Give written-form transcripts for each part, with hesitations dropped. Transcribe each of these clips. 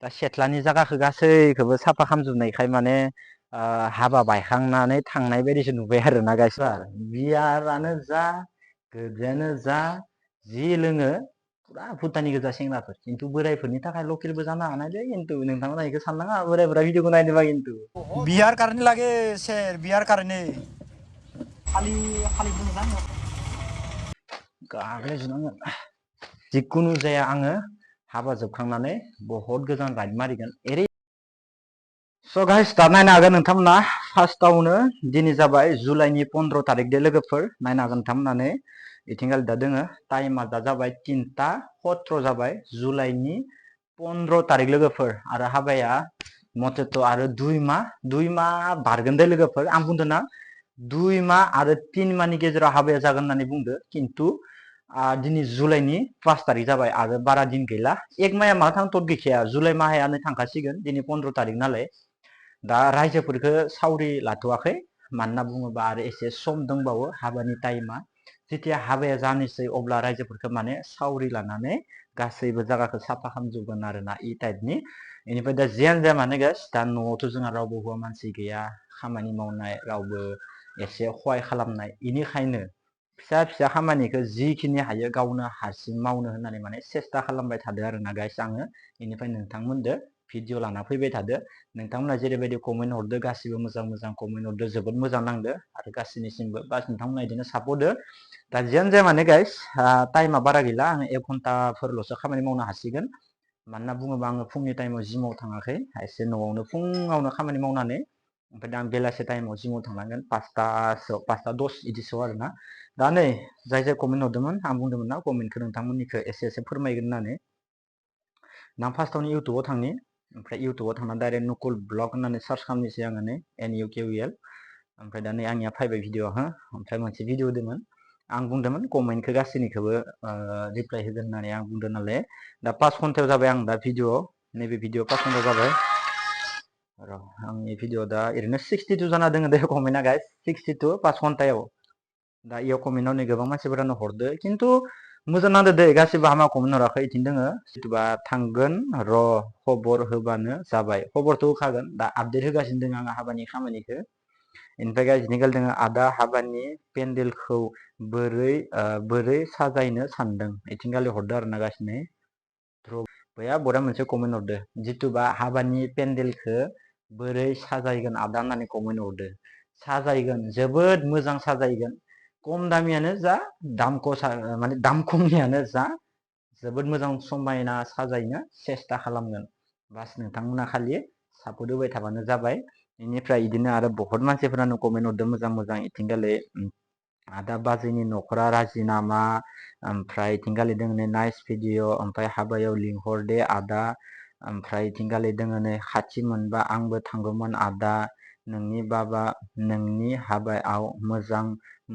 दा सेथ्लानि जागाखौ गासैखौबो साफा खालामजोबनायखाय माने हाबा बायखांनानै थांनाय बायदिसो नुबाय आरोना गाइसफ्रा बियारानो जा गोजायानो जा जि लोङो पुरा भुटाननि गोजा सेंग्राफोर खिन्थु बोरायफोरनि थाखाय लकेलबो जानो हानायलै खिन्थु नोंथांमोना बेखौ साननाङा बोरायफोरा भिडिअखौ नायदोंबा खिन्थु बिहार करने लगे शेर बिहार करने खालि खालि बुंजां गाग्लेजुनांगोन जिखुनु जाया आङो हाबा जोबखांनानै बहुत गोजान राइड मारिगोन एरै स' गाइस दा नायनो हागोन नोंथांमोना फार्स्टआवनो दिनै जाबाय जुलाइनि 15 तारिख दे लोगोफोर नायनो हागोन नोंथांमोनानो इथिंगाल दा दोङो टाइमा दा जाबाय 3:17 जाबाय जुलाइनि 15 तारिख लोगोफोर आरो हाबाया मतेथ' आरो 2 माह बारगोन दे लोगोफोर आं बुंदों ना 2 माह आरो 3 माहनि गेजेराव हाबाया जागोन होननानै बुंदो खिन्थु दिनै जुलाइनि 5 तारिख जाबाय आरो बारा दिन गैला 1 माया मा थांथ'त गैखाया जुलाइ माहायानो थांखासिगोन दिनै 15 तारिख नालाय दा रायजोफोरखौ सावरि लाथ'वाखै मानोना बुङोबा आरो एसे सम दंबावो हाबानि टाइमा जेथिया हाबाया जानोसै अब्ला रायजोफोरखौ माने सावरि लानानै गासैबो जायगाखौ साफा खालामजोबगोन आरोना इ टाइपनि बेनिफ्राय दा जियानो जाया मानो गाइस दा न'आवथ' जोंहा रावबो हौवा मानसि गैया खामानि मावनाय रावबो एसे सहाय खालामनाय बेनिखायनो फिसा फिसा खामानिखौ जिखिनि हायो गावनो हारसिं मावनो होननानै माने सेस्था खालामबाय थादो आरोना गाइस आङो बेनिफ्राय नोंथांमोनदो भिडिअ लाना फैबाय थादो नोंथांमोना जेरैबायदि कमेन्ट हरदो गासिबो मोजां मोजां कमेन्ट हरदो जोबोद मोजां नांदो आरो गासैनिसिमबो बास नोंथांमोना बिदिनो सापर्ट हो दा जियानो जाया माने गाइस टाइमा बारा गैला आङो 1 घन्टाफोरल'सो खामानि मावनो हासिगोन मानोना बुङोबा आङो फुंनि टाइमाव जिमाव थाङाखै एसे न'आवनो फुङावनो खामानि मावनानै ओमफ्राय दा आं बेलासे टाइमाव जिमाव थांनांगोन 5:10 बिदिसोआव आरोना दा नै जाय जाय कमेन्ट हरदोंमोन आं बुंदोंमोन ना कमेन्टखौ नोंथांमोननिखौ एसे फोरमायगोन होननानै दा फार्स्टआवनो इउटुबाव थांनि ओमफ्राय इउटुबाव थांना डाइरेक्ट नुकुल ब्लग होननानै सार्च खालामनोसै आङो नै NUKUL ओमफ्राय दा नै आंनिया फैबाय भिडिअ हो ओमफ्राय मोनसे भिडिअ होदोंमोन आं बुंदोंमोन कमेन्टखौ गासैनिखौबो रिप्लाय होगोन होननानै आं बुंदों नालाय दा 5 घन्टायाव जाबाय आं दा भिडिअ नैबे भिडिअ 5 घन्टा जाबाय र' आंनि भिडिअ दा ओरैनो 62 जाना दङ दे कमेन्टआ गाइस 62 5 घन्टायाव दा इयाव कमेन्टआव नै गोबां मानसिफोरानो हरदो खिन्थु मोजां नांदो दे गासिबो हामा कमेन्ट हराखै इथिं दोङो जिथुबा थांगोन र' खबर होबानो जाबाय खबरथ' होखागोन दा आपडेट होगासिनो दङ आङो हाबानि खामानिखौ इनिफ्राय गाज्रिनि गेल दोङो आदा हाबानि पेन्डेलखौ बोरै साजायनो सानदों इथिंगालि हरदो आरोना गासिनो भैया बरा मोनसे कमेन्ट हरदो जिथुबा हाबानि पेन्डेलखौ बोरै साजायगोन आदा होननानै कमेन्ट हरदो साजायगोन जोबोद मोजां साजायगोन खम दामियानो जा माने दाम खमनियानो जा जोबोद मोजां समायना साजायनो सेस्था खालामगोन बास नोंथांमोना खालि सापर्ट होबाय थाबानो जाबाय बेनिफ्राय बिदिनो आरो बहुत मानसिफोरानो कमेन्ट हरदों मोजां मोजां इथिंगालि आदा बाजैनि न'खरा राजि नामा ओमफ्राय इथिंगालि दोङो नै नाइस भिडिअ ओमफ्राय हाबायाव लिंहर दे आदा ओमफ्राय इथिंगालि दोङो नै खाथि मोनबा आंबो थांगौमोन आदा नोंनि बाबा नोंनि हाबायाव मोजां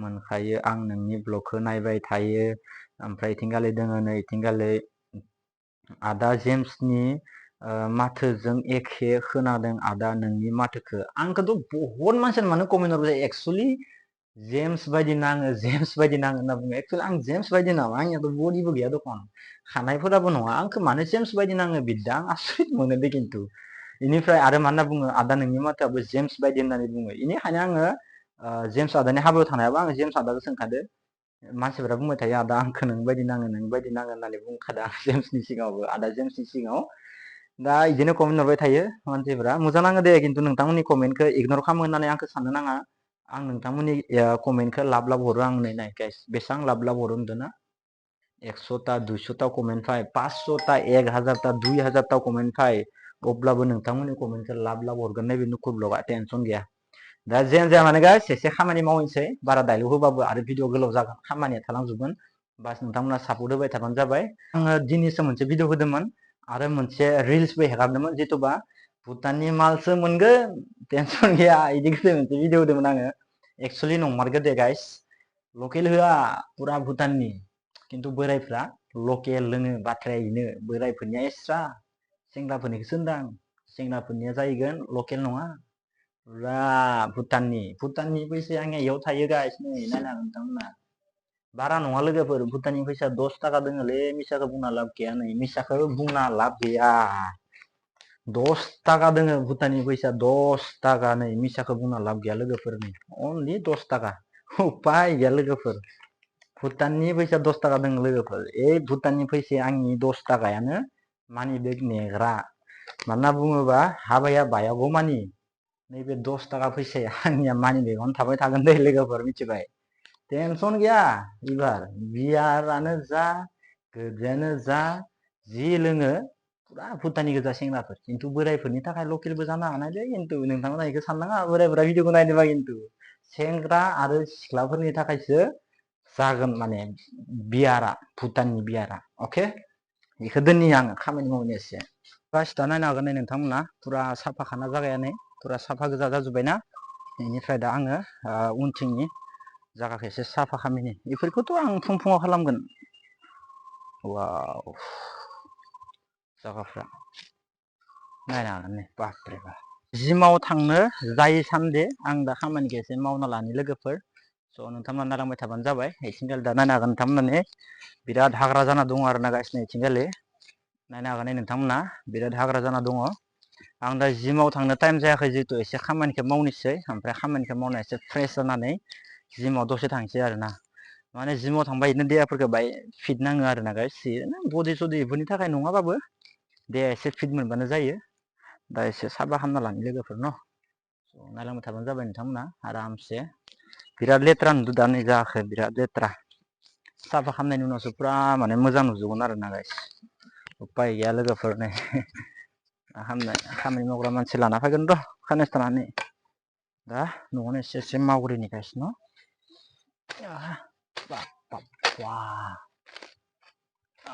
मोनखायो आं नोंनि ब्लगखौ नायबाय थायो ओमफ्राय इथिंगालि दोङो नै इथिंगालि आदा जेम्सनि माथोजों एखे खोनादों आदा नोंनि माथोखौ आंखौथ' बहुत मानसियानो मानो कमेन्ट हरबाय एक्सुवेलि जेम्स बायदि नाङो होनना बुङो एक्सुवेलि आं जेम्स बायदि नामा आंनियाथ' बडिबो गैया दखन खानायफोराबो नङा आंखौ मानो जेम्स बायदि नाङो बिदा आं आसरित मोनो दे खिन्थु बेनिफ्राय आरो मा होनना बुङो आदा नोंनि माथोआबो जेम्स बायदि होननानै बुङो बेनिखायनो आङो जेम्स आदानि हाबायाव थानायाबो आङो जेम्स आदाखौ सोंखादो मानसिफोरा बुंबाय थायो आदा आंखौ नोंबायदि नाङो होननानै बुंखादों आं जेम्सनि सिगाङावबो आदा जेम्सनि सिगाङाव दा बिदिनो कमेन्ट हरबाय थायो मानसिफोरा मोजां नाङो दे खिन्थु नोंथांमोननि कमेन्टखौ इगनर खालामो होननानै आंखौ साननो नाङा आं नोंथांमोननि कमेन्टखौ लाब हरो आं नै नाय गाइस बेसेबां लाब हरो होनदों ना 100टा 200टा कमेन्ट फाय 500टा 1000टा 2000टा कमेन्ट फाय अब्लाबो नोंथांमोननि कमेन्टखौ लाब हरगोन नैबे नुकुल ब्लगआ टेनसन गैया दा जियानो जाया मानो गाइस एसे खामानि मावनोसै बारा डायलग होबाबो आरो भिडिअ गोलाव जागोन खामानिया थालांजोबगोन बास नोंथांमोना सापर्ट होबाय थाबानो जाबाय आङो दिनैसो मोनसे भिडिअ होदोंमोन आरो मोनसे रिल्सबो हेगारदोंमोन जिथुबा भुटाननि मालसो मोनगोन टेनसन गैया बिदि मोनसे भिडिअ होदोंमोन आङो एक्सुवेलि नंमारगौ दे गाइस लकेल होआ पुरा भुटाननि खिन्थु बोरायफ्रा लकेल लोङो बाथ्राया बेनो बोरायफोरनिया एक्सट्रा सेंग्राफोरनिखौसो होनदां सेंग्राफोरनिया जाहैगोन लकेल नङा पुरा भुटाननि फैसाया आंनिया इयाव थायो गाइस नै नायनो हागोन नोंथांमोना बारा नङा लोगोफोर भुटाननि फैसा 10 थाखा दोङोलै मिसाखौ बुंना लाब गैया नै मिसाखौ बुंना लाब गैया 10 taका दोङो भुटाननि फैसा 10 taका नै मिसाखौ बुंना लाब गैया लोगोफोरनि अनलि 10 taका उपाय गैया लोगोफोर भुटाननि फैसा 10 taका दोङो लोगोफोर भुटाननि फैसाया आंनि 10 taकायानो मानि बेग नेग्रा माना बुङोबा हाबाया बायागौ मानि नैबे 10 taका फैसाया आंनिया मानि बेगावनो थाबाय थागोन दे लोगोफोर मिथिबाय टेनसन गैया एबार बियारानो जा गोजायानो जा जि लोङो पुरा भुटाननि गोजा सेंग्राफोर खिन्थु बोरायफोरनि थाखाय लकेलबो जानो हानाय दे खिन्थु नोंथांमोना बेखौ साननाङा बोरायफोरा भिडिअखौ नायदोंबा खिन्थु सेंग्रा आरो सिख्लाफोरनि थाखायसो जागोन माने बियारा भुटाननि बियारा अके बेखौ दोननि आङो खामानि मावनो एसे दा नायनो हागोन नै नोंथांमोना पुरा साफा खाना जागायानो पुरा साफा गोजा जाजोब्बायना बेनिफ्राय दा आङो उनथिंनि जागाखौ एसे साफा खालामनि बेफोरखौथ' आं फुङाव खालामगोन वाव जागाफ्रा नायनो हागोन नै बापरे बा जिमाव थांनो जायै सानदे आं दा खामानिखौ एसे मावना लानि लोगोफोर स' नोंथांमोना नायलांबाय थाबानो जाबाय इथिंगालि दा नायनो हागोन नोंथांमोना बिराद हाग्रा जाना दङ आरो ना गासिनो इथिंगालि नायनो हागोन नोंथांमोना बिराद हाग्रा जाना दङ आं दा जिमाव थांनो टाइम जायाखै जिहेतु एसे खामानिखौ मावनोसै ओमफ्राय खामानिखौ मावना एसे फ्रेस जानानै जिमाव दसे थांसै आरो ना माने जिमाव थांबा बिदिनो देहाफोरखौ बाय फिट नाङो आरो ना गाइस बडि सडि बेफोरनि थाखाय नङाबाबो देहाया एसे फिट मोनबानो जायो दा एसे साफा खालामना लानो लोगोफोर न' नायलांबाय थाबानो जाबाय नोंथांमोना आरामसे बिराद लेथ्रा नुदों दा नै जायाखै बिराद लेथ्रा साफा खालामनायनि उनावसो पुरा माने मोजां नुजोबगोन आरो ना गाइस उपाय गैया लोगोफोर नै खामानि मावग्रा मानसि लाना फैगोन र' साननैसो थानानै दा न'आवनो एसे एसे मावग्रोनि गाइस न'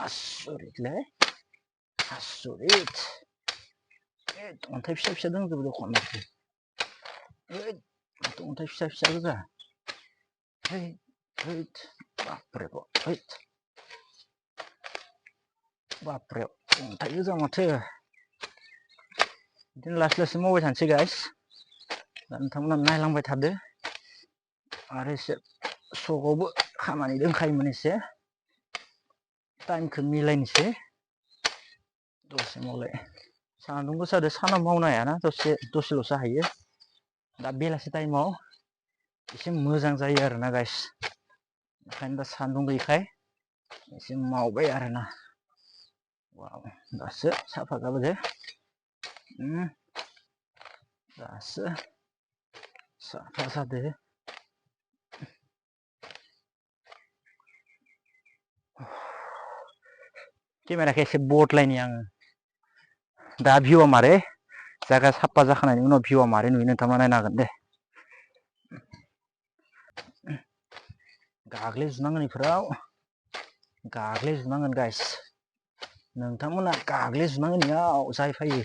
आसरितलै आसरित अन्थाइ फिसा फिसा दंजोबो दखन माथो अन्थाइ फिसा फिसा गोजा बापरे बापरे अन्थाइ गोजा माथो बिदिनो लासै लासै मावबाय थानोसै गाइस दा नोंथांमोना नायलांबाय थादो आरो एसे सकआवबो खामानि दंखायोमोन एसे टाइमखौ मिलायनोसै दसे मावलाय सान्दुं गोसादो सानाव मावनो हायाना दसेल'सो हायो दा बेलासि टाइमाव एसे मोजां जायो आरोना गाइस ओंखायनो दा सान्दुं गैयैखाय एसे मावबाय आरोना वाव दासो साफा जाबोदो दासो साफा जादो केमेराखौ एसे बदलायनि आङो दा भिउआ मारै जायगा साफा जाखांनायनि उनाव भिउआ मारै नुयो नोंथांमोना नायनो हागोन दे गाग्लिजोबनांगोन इफोराव गाग्लिजोबनांगोन गाइस नोंथांमोना गाग्लिजोबनांगोन इयाव जाय फैयो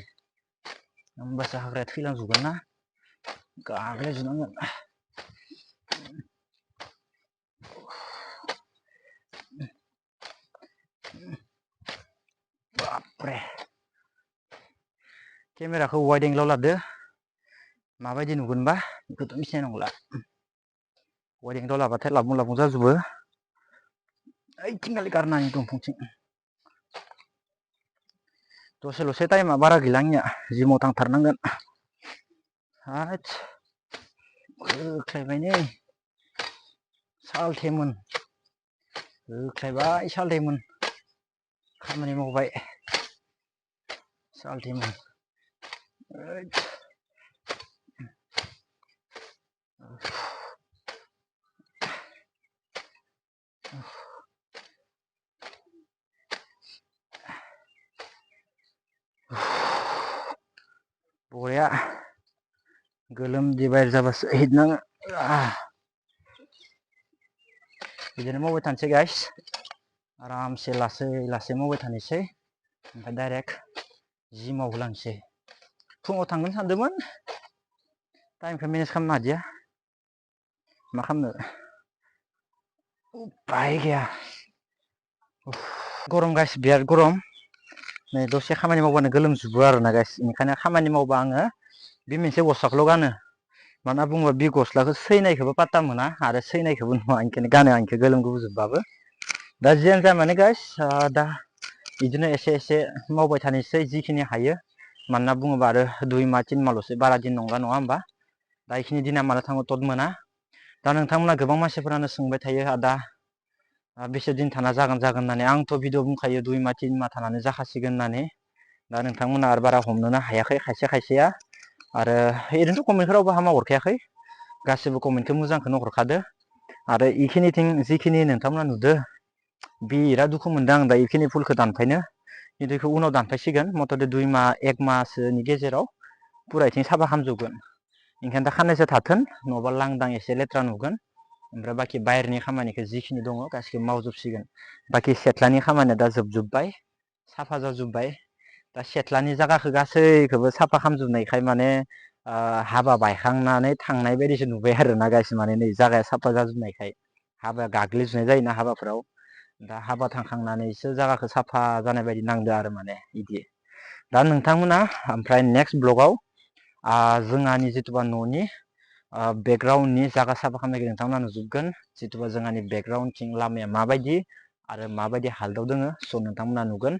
होमबासो हाग्राया थैलांजोबगोन ना गाग्लिजोबनांगोन बापरे केमेराखौ वाइड एंगलाव लादो माबायदि नुगोनबा बेखौथ' मिथिनाय नंला वाइड एंगलाव लाबाथाय लाबुं लाबुं जाजोबो ओइथिंगालि गारना होनि दंफांथिं दसेल'सै टाइमा बारा गैला आंनिया जिमाव थांथारनांगोन हाइट होख्लायबाय नै सालथेमोन होख्लायबाय सालथेमोन खामानि मावबाय सालथेमोन बरिया गोलोमदै बाहेर जाबासो हिट नाङो बिदिनो मावबाय थानोसै गाइस आरामसे लासै लासै मावबाय थानोसै ओमफ्राय डाइरेक्ट जिमाव होलांसै फुङाव थांगोन सानदोंमोन टाइमखौ मेनेज खालामनो हादिया मा खालामनो उपाय गैया गरम गाइस बिराद गरम नै दसे खामानि मावबानो गोलोमजोबो आरोना गाइस ओंखायनो खामानि मावबा आङो बे मोनसे गस्लाखौल' गानो मानो बुङोबा बे गस्लाखौ सैनायखौबो पात्ता मोना आरो सैनायखौबो नुवा ओंखायनो गानो आं इखौ गोलोमगुजोबबाबो दा जियानो जाया माने गाइस दा बिदिनो एसे एसे मावबाय थानोसै जिखिनि हायो मानोना बुङोबा आरो 2 माह 3 माहल'सो बारा दिन नंला नङा होमबा दा इखिनि दिना माला थाङो तत मोना दा नोंथांमोना गोबां मानसिफोरानो सोंबाय थायो आदा बेसे दिन थाना जागोन होननानै आंथ' भिडिअ बुंखायो 2 माह 3 माह थानानै जाखासिगोन होननानै दा नोंथांमोना आरो बारा हमनोनो हायाखै खायसेया आरो ओरैनोथ' कमेन्टफोरावबो हामा हरखायाखै गासिबो कमेन्टखौ मोजांखौनो हरखादो आरो इखिनिथिं जिखिनि नोंथांमोना नुदो बिराद दुखु मोनदों आं दा इखिनि फुलखौ दानफायनो खिन्थु इखौ उनाव दानफायसिगोन मथ'थे 2 माह 1 माहसोनि गेजेराव पुरा इथिं साफा खालामजोबगोन ओंखायनो दा साननैसो थाथों नङाबा लांदां एसे लेथ्रा नुगोन ओमफ्राय बाखि बाहेरनि खामानिखौ जिखिनि दङ गासिखौबो मावजोबसिगोन बाखि सेथ्लानि खामानिया दा जोबजोब्बाय साफा जाजोब्बाय दा सेथ्लानि जायगाखौ गासैखौबो साफा खालामजोबनायखाय माने हाबा बायखांनानै थांनाय बायदिसो नुबाय आरोना गासै माने नै जागाया साफा जाजोबनायखाय हाबाया गाग्लिजोबनाय जायोना हाबाफोराव दा हाबा थांखांनानैसो जायगाखौ साफा जानाय बायदि नांदो आरो माने इदि दा नोंथांमोना ओमफ्राय नेक्स्ट ब्लगाव जोंहानि जिथुबा न'नि बेकग्राउन्डनि जायगा साफा खालामनायखौ नोंथांमोना नुजोबगोन जिथुबा जोंहानि बेकग्राउन्डथिं लामाया माबायदि आरो माबायदि हालोदाव दोङो स' नोंथांमोना नुगोन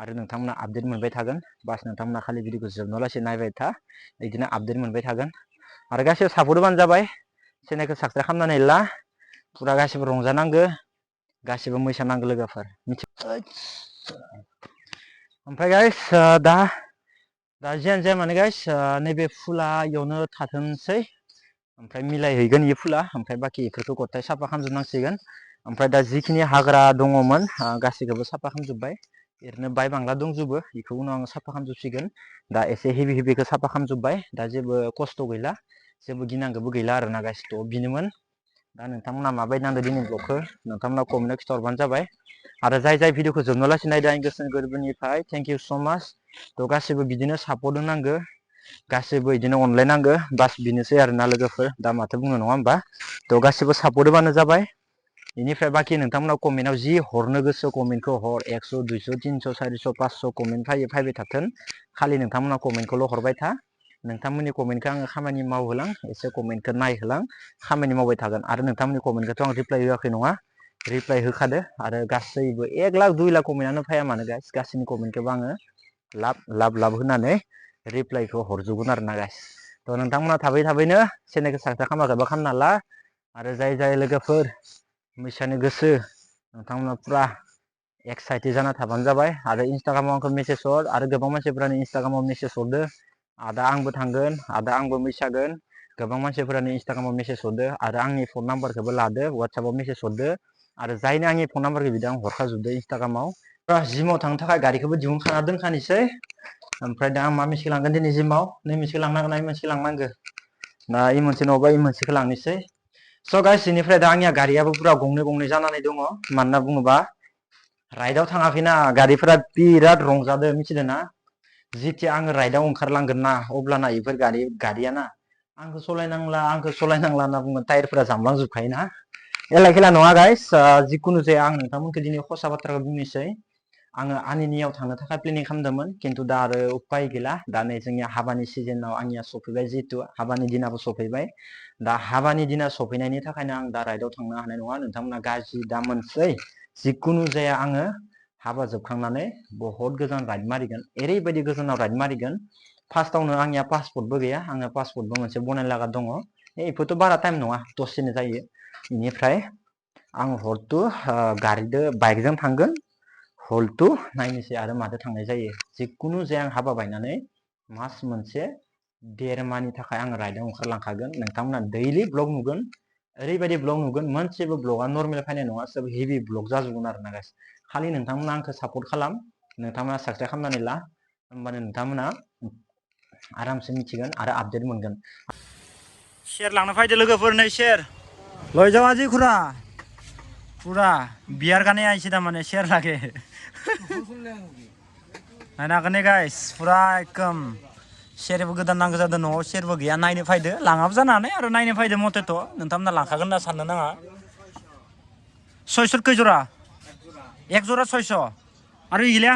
आरो नोंथांमोना आपडेट मोनबाय थागोन बास नोंथांमोना खालि भिडिअखौ जोबनालासे नायबाय था बिदिनो आपडेट मोनबाय थागोन आरो गासिबो सापर्ट होबानो जाबाय चेनेलखौ साबसक्राइब खालामनानै ला पुरा गासिबो रंजानांगो गासिबो मोसानांगो लोगोफोर ओमफ्राय गाइस दा जियानो जाया माने गाइस नैबे फुला इयावनो थाथोंसै ओमफ्राय मिलायहैगोन इ फुला ओमफ्राय बाखि इफोरखौ गथाय साफा खालामजोबनांसिगोन ओमफ्राय दा जिखिनि हाग्रा दङमोन गासैखौबो साफा खालामजोब्बाय ओरैनो बाय बांला दंजोबो बेखौ उनाव आङो साफा खालामजोबसिगोन दा एसे हेभिखौ साफा खालामजोब्बाय दा जेबो खस्थ' गैला जेबो गिनांगौबो गैला आरोना गाइस थ' बिनोमोन दा नोंथांमोना माबायदि नांदो दिनै ब्लगखौ नोंथांमोना कमेन्टआव खिथाहरबानो जाबाय आरो जाय भिडिअखौ जोबनालासे नायदों आंनि गोसो गोरबोनिफ्राय थेंक इउ स' माच थ' गासिबो बिदिनो सापर्ट होनांगो गासिबो बिदिनो अनलायनांगो बास बिनोसै आरोना लोगोफोर दा माथो बुंनो नङा होमबा थ' गासिबो सापर्ट होबानो जाबाय बेनिफ्राय बाखि नोंथांमोनाव कमेन्टआव जि हरनो गोसो कमेन्टखौ हर 100 200 300 400 500 कमेन्ट फैबाय थाथों खालि नोंथांमोना कमेन्टखौल' हरबाय था नोंथांमोननि कमेन्टखौ आङो खामानि मावहोलां एसे कमेन्टखौ नायहोलां खामानि मावबाय थागोन आरो नोंथांमोननि कमेन्टखौथ' आं रिप्लाय होआखै नङा रिप्लाय होखादो आरो गासैबो 1 लाख 2 लाख कमेन्टआनो फैया मानो गासैनि कमेन्टखौबो आङो लाब होनानै रिप्लायखौ हरजोबगोन आरोना गाइस थ' नोंथांमोना थाबैनो चेनेलखौ साबसक्राइब खालामाखैबा खालामना ला आरो जाय लोगोफोर मोसानो गोसो नोंथांमोना पुरा एक्साइटेड जाना थाबानो जाबाय आरो इन्सटाग्रामाव आंखौ मेसेज हर आरो गोबां मानसिफोरानो इन्सटाग्रामाव मेसेज हरदो आदा आंबो थांगोन आदा आंबो मोसागोन गोबां मानसिफोरानो इन्सटाग्रामाव मेसेज हरदो आरो आंनि फन नाम्बारखौबो लादो वाट्सएपआव मेसेज हरदो आरो जायनो आंनि फन नाम्बारखौ बिदों आं हरखाजोबदो इन्सटाग्रामाव जिमाव थांनो थाखाय गारिखौबो दिहुनखाना दोनखानोसै ओमफ्राय दा आं मा मोनसेखौ लांगोन दिनै जिमाव नै मोनसेखौ लांनांगोन ना मोनसेखौ लांनांगौ दा इ मोनसे नङाबा इ मोनसेखौ लांनोसै स' गाइस बेनिफ्राय दा आंनिया गारियाबो पुरा गंनै जानानै दङ मानोना बुङोबा राइडआव थाङाखैना गारिफोरा बिराद रंजादों मिथिदों ना जिथिया आङो राइडआव ओंखारलांगोन ना अब्लाना इफोर गारियाना आंखौ सलायनांला होनना बुङो टायारफोरा जामलांजोबखायोना एला खेला नङा गाइस जिखुनु जाया आं नोंथांमोनखौ दिनै खसा बाथ्राखौ बुंनोसै आङो आनिनियाव थांनो थाखाय प्लेनिं खालामदोंमोन खिन्थु दा आरो उपाय गैला दा नै जोंनिया हाबानि सिजोनाव आंनिया सफैबाय जिहेतु हाबानि दिनाबो सफैबाय दा हाबानि दिना सफैनायनि थाखायनो आं दा राइडआव थांनो हानाय नङा नोंथांमोना गाज्रि दा मोनसै जिखुनु जाया आङो हाबा जोबखांनानै बहुत गोजान राइड मारिगोन ओरैबायदि गोजानाव राइड मारिगोन फार्स्टआवनो आंनिया पासपर्टबो गैया आङो पासपर्टबो मोनसे बनायनो लागा दङ बेफोरथ' बारा टाइम नङा दसेनो जायो बेनिफ्राय आं हरथु गारिदो बाइकजों थांगोन हलथु नायनोसै आरो माथो थांनाय जायो जिखुनु जाया आं हाबा बायनानै मास मोनसे 1.5 माहनि थाखाय आं राइडआव ओंखारलांखागोन नोंथांमोना दैलि ब्लग नुगोन ओरैबायदि ब्लग नुगोन मोनसेबो ब्लगआ नर्मेल फैनाय नङा सोब हेभि ब्लग जाजोबगोन आरोना गाइस खालि नोंथांमोना आंखौ सापर्ट खालाम नोंथांमोना साबसक्राइब खालामनानै ला होमबानो नोंथांमोना आरामसे मिथिगोन आरो आपडेट मोनगोन शेर लांनो फैदो लोगोफोर नै शेर लय जावा जि खुरा पुरा बियार गाने आइसे तारमाने शेर लागे नायनो हागोन ने गाइस पुरा एकदम शेरबो गोदान नांगौ जादों न'आव शेरबो गैया नायनो फैदो लाङाबो जानो हानाय आरो नायनो फैदो मथेथ' नोंथांमोना लांखागोन होनना साननो नाङा 600 खै जरा 1 जरा 600 आरो गैलिया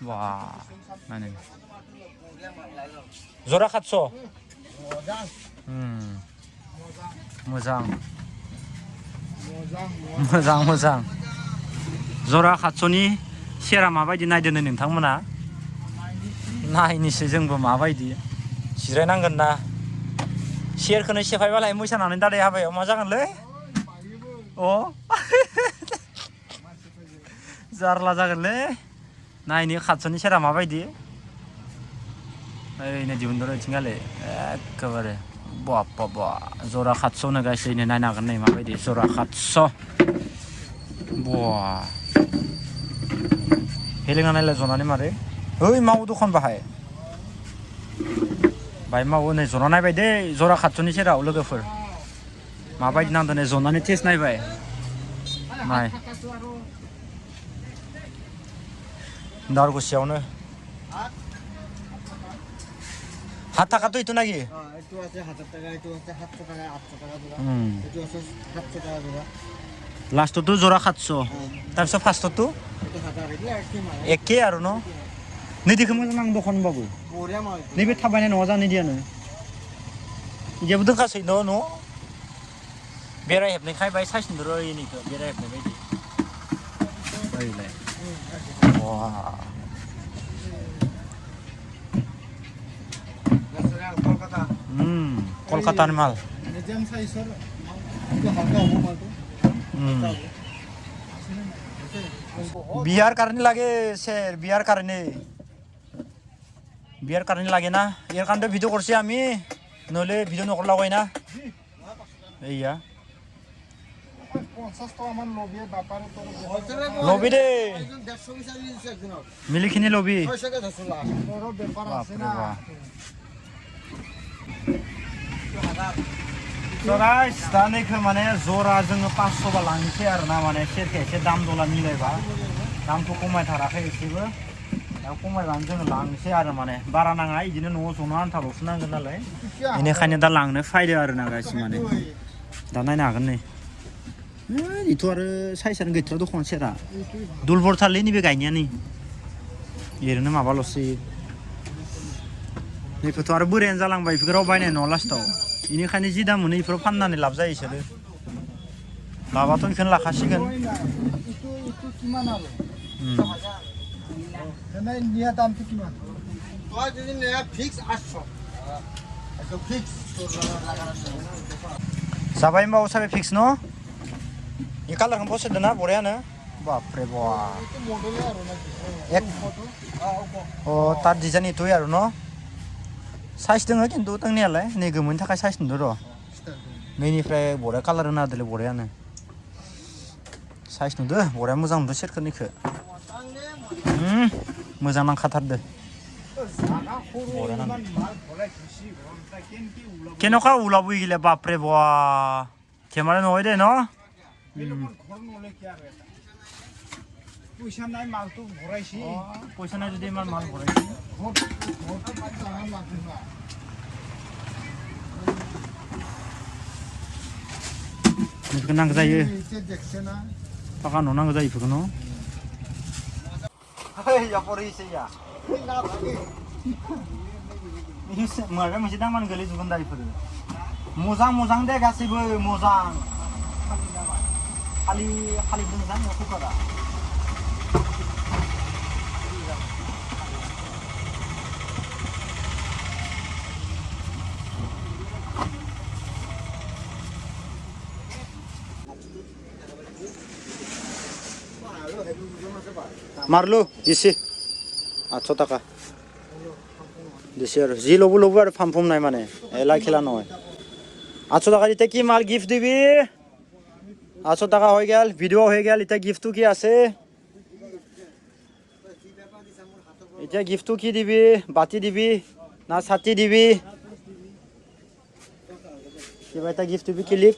वाह नायनो जरा 700 मोजां जरा 700 नि शेरा माबायदि नायदों नोंथांमोना नायनोसै जोंबो माबायदि जिरायनांगोन ना सेरखौनो सेफायबालाय मोसानानै दादै हाबायाव मा जागोनलै अ जारला जागोनलै नायनो खाथिनि सेरा माबायदि ओइनो दिहुनदों इथिंगालै एखेबारे बाप बा जरा 700 नो गासैनो नायनो हागोन नै माबायदि जरा 700 बा हेलेंना नायलाय जनानै मारै ओइ माव दखान बाहाय बाय मावो नै जना नायबाय दै जरा 700 नि सेराव लोगोफोर माबायदि नांदों नै जनानै टेस्ट नायबाय नाय दारगुसियावनो 8 টাকা তো এটা নাকি একটু আছে 1000 টাকা একটু আছে 700 টাকা 800 টাকা জোড়া একটু আছে 700 টাকা জোড়া লাস্ট তো জোড়া 700 তারপর ফার্স্ট তো এটা 1000 একে আর ন नै देखो मोजां नां दखान बाबू बरिया माल नैबे थाबायनाय नङा जानो दियानो इयाबो दोंखासै न' बेराय हेबनायखाय बाय साइस नुदोर इनिखौ बेराय हेबनाय बायदि ओइलाय वा कलकातानि माल medium scissor itu harga apa mal tuh biar karni lagi share biar karni lagi na biar kan tuh video kursi ami nole video nokor lagoi na iya 50 টাকা মান লবি বাপারে তো লবি দে 150 বিচারি দিছে একদিন মিলিখিনি লবি 600 টাকা ধরছ লাস্ট বড় ব্যাপার আছে না So guys, दा नैखो माने जरा जोङो 500 बा लांनोसै आरो ना माने सेरखे एसे दाम दला मिलायबा दामखौ खमायथाराखै एसेबो दा खमायबानो जोङो लांनोसै आरो माने बारा नाङा इदिनो न'आव जनो आन्थाल'सो नांगोन नालाय बेनिखायनो दा लांनो फायदो आरो ना गाइस माने दा नायनो हागोन नै इथ' आरो साइसानो गैथ्रा दखान सेरा दुलबरथारलै नैबे गायनाया नै ओरैनो माबाल'सो नैखौथ' आरो बोरायानो जालांबाय बेफोराव बायनाय नङा लास्टाव बेनिखायनो जि दाम मोनो बेफोराव फाननानै लाब जायो इसोरो लाबाथ' बेखौनो लाखासिगोन जाबाय होमबा साबे फिक्स न' इ कालारखौनो फसायदों ना बरियानो बापरे बा अ तार डिजाइन इथ'य आरो न' साइज दङ खिन्थु दोंनायालाय नै गोमोनि थाखाय साइज नुदों र' नैनिफ्राय बरिया कालार होना होदोलै बरियानो साइज नुदो बरिया मोजां नुदो सेरखौनिखौ मोजां नांखाथारदो केन'का उलाबो इगिले बापरे बा केमेरा नङै दे न' পয়সা নাই মাল তো ভরাইছি পয়সা নাই যদি মাল ভরাইছি बेखौ नांगौ जायो थाखा न' नांगौ जायो बेखौ न' माबा मोनसे दामानो गोलैजोबगोन दा बेफोरो मोजां दे गासैबो मोजां खालि दोंजां कुकारा मारलु इसे 800 টাকা দিছে আৰু যি ল'ব আৰু ফাম নাই মানে এলা খেলা নহয় 800 টাকা দিতে কি মাল গিফট দিবি 800 টাকা হৈ গেল ভিডিও হৈ গেল এটা গিফটটো কি আছে এটা গিফটটো কি দিবি বাতি দিবি না ছাতি দিবি কিবা এটা গিফট দিবি ক্লিক